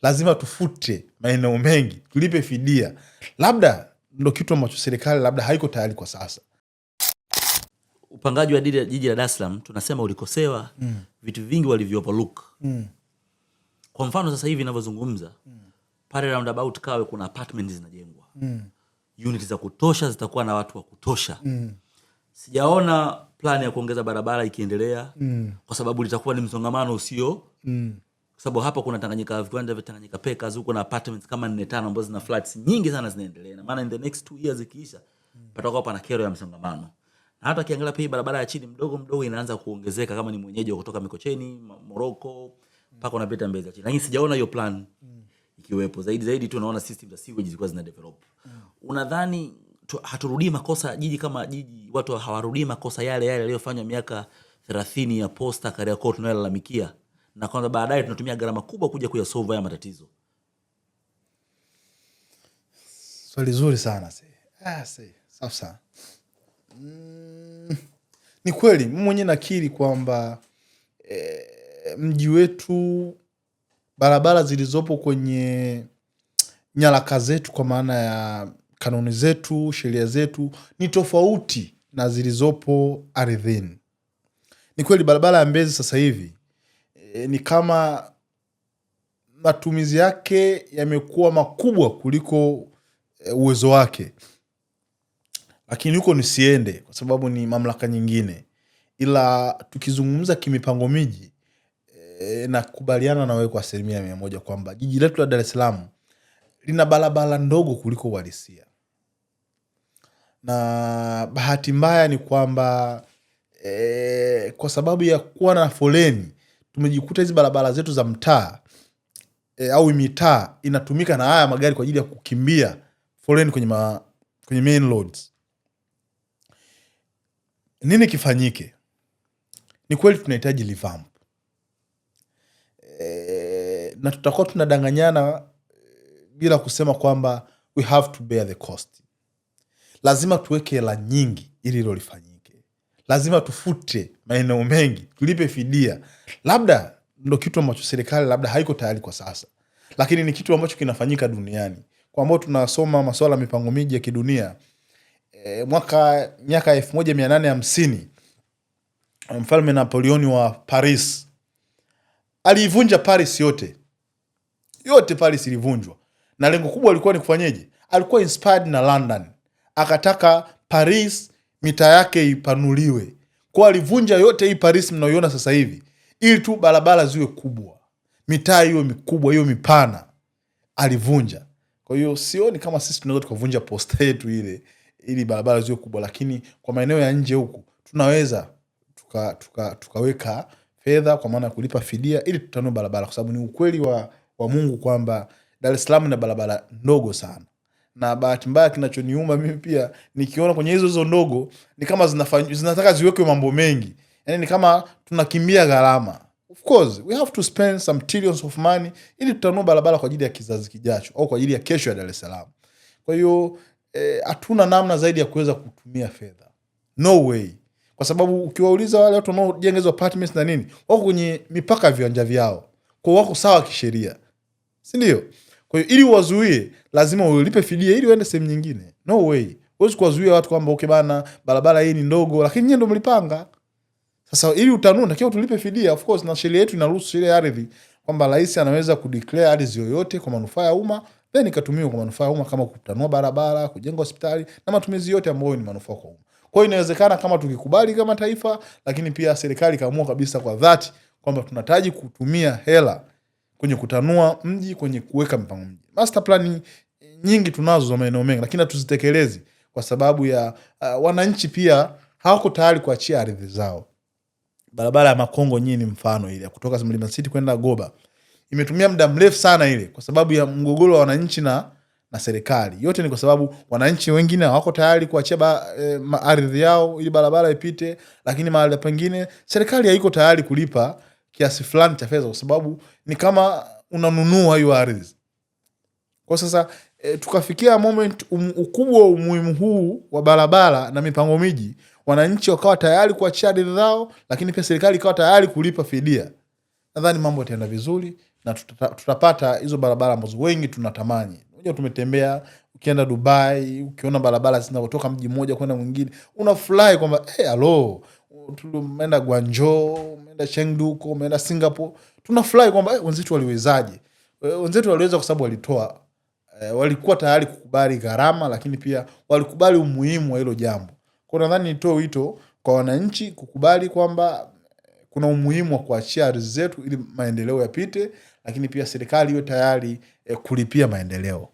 Lazima tufute maeneo mengi, tulipe fidia. Labda ndo kitu ambacho serikali labda haiko tayari kwa sasa. Upangaji wa jiji la Dar es Salaam tunasema ulikosewa, vitu vingi walivyo overlook. Kwa mfano sasa hivi ninavyozungumza, pale roundabout Kawe kuna apartment zinajengwa, unit za kutosha, zitakuwa na watu wa kutosha. Sijaona plan ya kuongeza barabara ikiendelea, kwa sababu litakuwa ni msongamano usio, kwa sababu hapa kuna Tanganyika, viwanja vya Tanganyika Packers huko na apartments kama nne tano ambazo zina flats nyingi sana zinaendelea. Na maana in the next 2 years ikiisha, patakuwa pana kero ya msongamano. Na hata ukiangalia pia barabara ya chini mdogo mdogo inaanza kuongezeka, kama ni mwenyeji wa kutoka Mikocheni, Moroko mpaka unapita Mbezi ya chini, lakini sijaona hiyo plan ikiwepo. Zaidi zaidi tu naona system za sewage zilikuwa zina develop. Unadhani haturudii makosa jiji kama jiji, watu hawarudii makosa yale yale yaliyofanywa miaka 30 ya Posta, Kariakoo tunayolalamikia, na kwanza baadaye tunatumia gharama kubwa kuja kuyasolve haya matatizo? Swali zuri sana se. Ah, se. Safi sana. Ni kweli mimi mwenyewe nakiri kwamba mji wetu, barabara zilizopo kwenye nyaraka zetu, kwa maana ya kanuni zetu, sheria zetu, ni tofauti na zilizopo ardhini. Ni kweli barabara ya Mbezi sasa hivi ni kama matumizi yake yamekuwa makubwa kuliko uwezo wake, lakini huko nisiende kwa sababu ni mamlaka nyingine, ila tukizungumza kimipango miji nakubaliana na wewe kwa 100% kwamba jiji letu la Dar es Salaam lina barabara ndogo kuliko uhalisia, na bahati mbaya ni kwamba kwa sababu ya kuwa na foleni tumejikuta hizi barabara zetu za mtaa au mitaa inatumika na haya magari kwa ajili ya kukimbia foleni kwenye main roads. Nini kifanyike? Ni kweli tunahitaji revamp na tutakuwa tunadanganyana bila kusema kwamba we have to bear the cost. Lazima tuweke hela nyingi ili hilo lifanyike, lazima tufute maeneo mengi, tulipe fidia. Labda ndo kitu ambacho serikali labda haiko tayari kwa sasa, lakini ni kitu ambacho kinafanyika duniani. Kwa ambao tunasoma masuala ya mipango miji ya kidunia, mwaka miaka 1850 mfalme Napoleoni wa Paris aliivunja Paris yote yote. Paris ilivunjwa na lengo kubwa alikuwa ni kufanyeje? Alikuwa inspired na London, akataka Paris mitaa yake ipanuliwe, kwa alivunja yote hii Paris mnaoiona sasa hivi, ili tu barabara ziwe kubwa, mitaa iwe mikubwa, iwe mipana. Alivunja. Kwa hiyo sioni kama sisi tunaweza tukavunja posta yetu ile ili barabara ziwe kubwa, lakini kwa maeneo ya nje huku tunaweza tukaweka fedha kwa maana ya kulipa fidia ili tutanue barabara, kwa sababu ni ukweli wa Mungu kwamba Dar es Salaam ina barabara ndogo sana, na bahati mbaya kinachoniuma mimi pia nikiona kwenye hizo hizo ndogo ni kama zinataka ziwekwe mambo mengi, yani ni kama tunakimbia gharama. Of course we have to spend some trillions of money ili tutanue barabara kwa ajili ya kizazi kijacho au kwa ajili ya kesho ya Dar es Salaam. Kwa hiyo hatuna namna zaidi ya kuweza kutumia fedha, no way, kwa sababu ukiwauliza wale watu wanaojenga hizo apartments na nini, wako kwenye mipaka ya viwanja vyao, kwa wako sawa kisheria, si ndio? Kwa hiyo ili uwazuie, lazima ulipe fidia ili uende sehemu nyingine. No way, huwezi kuwazuia watu kwamba okay bana, barabara hii ni ndogo, lakini nyie ndo mlipanga. Sasa ili utanue, unatakiwa tulipe fidia. Of course, na sheria yetu inaruhusu, sheria ya ardhi, kwamba rais anaweza kudeclare ardhi yoyote kwa manufaa ya umma, then ikatumiwa kwa manufaa ya umma kama kutanua barabara, kujenga hospitali na matumizi yote ambayo ni manufaa kwa umma. Kwa hiyo inawezekana kama tukikubali kama taifa, lakini pia serikali ikaamua kabisa kwa dhati kwamba tunahitaji kutumia hela kwenye kutanua mji, kwenye kuweka mipango mji. Master plan nyingi tunazo za maeneo mengi, lakini hatuzitekelezi kwa sababu ya wananchi pia hawako tayari kuachia ardhi zao. Barabara ya Makongo nyinyi ni mfano, ile ya kutoka Mlima City kwenda Goba imetumia muda mrefu sana ile kwa sababu ya mgogoro wa wananchi na serikali. Yote ni kwa sababu wananchi wengine hawako tayari kuachia ardhi yao ili barabara ipite, lakini mahali pengine serikali haiko tayari kulipa kiasi fulani cha fedha kwa sababu ni kama unanunua hiyo ardhi. Kwa sasa tukafikia moment ukubwa wa umuhimu huu wa barabara na mipango miji, wananchi wakawa tayari kuachia ardhi zao, lakini pia serikali ikawa tayari kulipa fidia. Nadhani mambo yataenda vizuri na tutapata hizo barabara ambazo wengi tunatamani. Unajua tumetembea, ukienda Dubai, ukiona barabara zinavyotoka mji mmoja kwenda mwingine, unafurahi kwamba hey, alo, tumeenda Guangzhou, umeenda Chengdu huko, umeenda Singapore, tunafurahi kwamba hey, wenzetu waliwezaje? Wenzetu waliweza kwa sababu walitoa walikuwa tayari kukubali gharama, lakini pia walikubali umuhimu wa hilo jambo. Kwa nadhani nitoe wito kwa wananchi kukubali kwamba kuna umuhimu wa kuachia ardhi zetu ili maendeleo yapite, lakini pia serikali iwe tayari kulipia maendeleo.